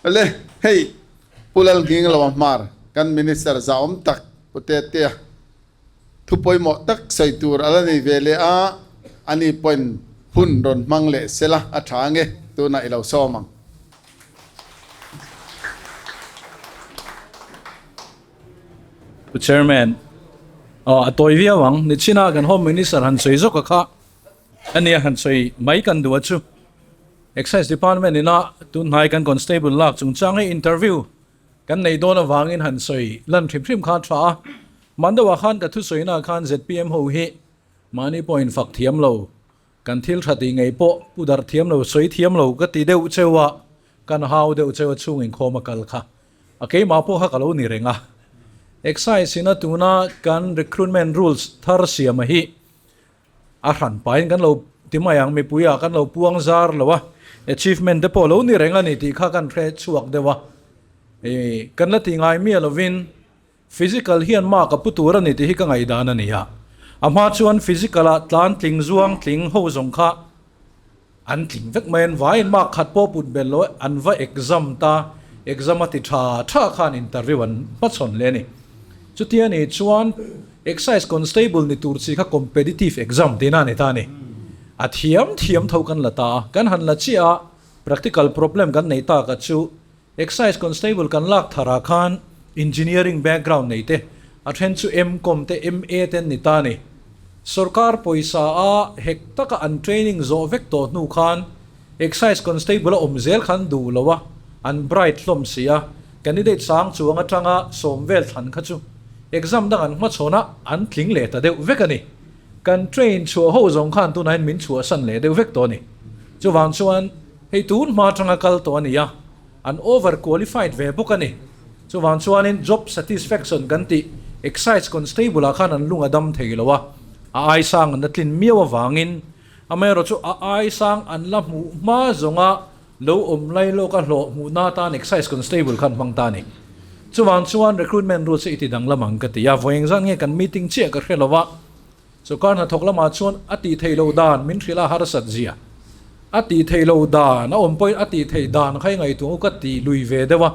Le hei Pu Lalnging lo a hmar kan Minister zahawm tak Pu Tetea thu pawimawh tak sawi tur a la nei ve leh a, ani pawhin hun rawn hmang leh sela a tha ange, tunah i lo sawm ang. Pu Chairman, aw a tawi viau ang, nichina kan Home Minister han sawi zawk a kha ania han sawi mai kan duh a chu. Excise Department ina tunhnai kan Constable lak chungchang hi interview Kan nei dawn avangin han sawi lan hrim hrim kha a tha a, Mandauah khan ka thusawiinaah khan zpm ho hi mahni pawh infak thiam lo, kan thil tha tih ngei pawh pu darh thiam lo, sawi thiam lo ka ti deuh cheu a, kan hau deuh cheu a chhung inkhawm a kal kha a keimah pawh kha ka lo ni reng a. Excise ina tuna kan recruitment rules thar siama hi A hran pahin kan lo ti mai ang, mipuiah kan lo puang zar lo a, achievement te pawh lo ni reng a ni tih kha kan hre chhuak deuh a. Ih, kan la ti ngai miah lovin physical hian mark a pu tur a ni tih hi ka ngaihdan a ni a. A hma chuan physical ah tlan tling zuang tling ho zawng kha an tling vek mai, an vaiin mark khat pawh put belh lo an va exam ta, exam a ti tha tha khan interview an hmachhawn leh a ni. Chutia ni chuan Excise Constable ni tur chi kha competitive exam tihna a ni ta a ni. A thiam thiam tho kan la ta a, kan han la chiah a, practical problem kan nei tak a chu Excise Constable kan lak tharah khan engineering background nei te, a then chu M.Com te MA te an ni ta a ni. Sorkar pawisa a hek taka an training zawh vek tawh hnu khan Excise Constable a awm zel khan duh lo a, an bright hlawm si a, candidate sang chuang atanga sawm vel thlan kha chu exam dang an hmachhawn a, an tling leh ta deuh vek a ni. Kan train chhuah ho zawng khan tunah hian min chhuahsan leh deuh vek tawh a ni. Chuvang chuan hei tun hma atanga kal tawh a ni a, an over qualified ve bawk a ni. Chuvang chuanin job satisfaction kan tih Excise Constable ah khan an lung a dam thei lo a, a ai sang an la tlin miau avangin Amaherawh chu a ai sang an la hmuh hma zawnga lo awm lai lawka hlawh hmuhna atan Excise Constable khan hmang ta a ni. Chuvang chuan recruitment rules hi i ti danglam ang ka ti a, vawi engzat nge kan meeting chiah ka hre lo va, sawrkar hnathawk lamah chuan a tih theih loh dan min hrilh a harsat zia, a tih theih loh dan a awm pawhin a tih theih dan kha i ngaihtuah u ka ti lui ve deuh a,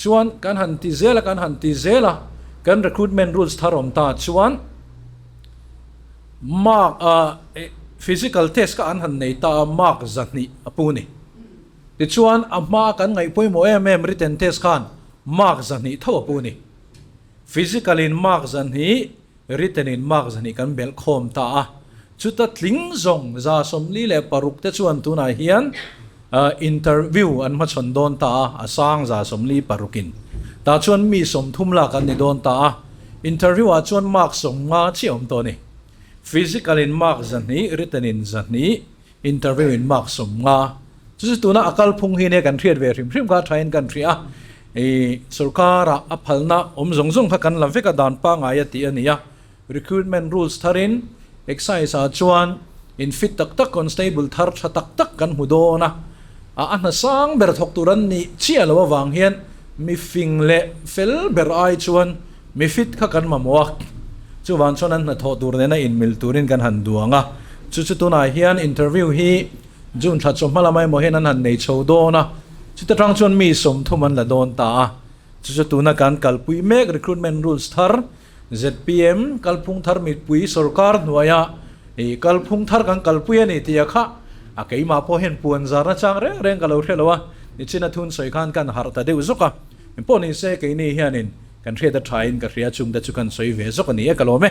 chuan kan han ti zel a kan han ti zel a, kan recruitment rules thar awm ta chuan, Mark a physical test kha an han nei ta a, mark 200 a pu ni. Tichuan a hma kan ngaih pawimawh em em written test khan mark 200 tho a pu ni. Physical in mark 200, written in mark 200 kan belh khawm ta a. Chuta tling zawng 46 te chuan tunah hian interview an hmachhawn dawn ta a, a sang 46 in. Tah chuan mi 30 lak an ni dawn ta a. Interview ah chuan mark 50 chiah awm tawh a ni. Physical in mark 200, written in 200, interview in mark 50. Chu chu tuna a kalphung hi nia kan hriat ve hrim hrim kha thain kan hria a. I sorkar ah a phalna awm zawng zawng kha kan la vek a dan pangngai a tih a ni a. Recruitment rules tharin Excise ah chuan in fit tak tak constable thar tha tak tak kan hmu dawn a, a hna sang ber thawk tur an nih chiah loh avang hian mi fing leh fel ber ai chuan mi fit kha kan mamawh a, chuvang chuan an hnathawh tur nena inmil turin kan han duang a, chu chu tunah hian interview hi June thla chawhma lamah emaw hian an han nei chho dawn a, chuta tang chuan mi 30 an la dawn ta a, chu chu tuna kan kalpui mek recruitment rules thar Zpm kalphung thar mipui sorkar hnuaia i kalphung thar kan kalpui a ni tih a kha a keimah pawh hian puan zarna chang reng reng ka lo hre lo a, nichina thun sawi khan kan harh ta deuh zawk a, engpawh ni se keini hianin kan hriat a thain ka hria chungte chu kan sawi ve zawk a ni e ka lawm e.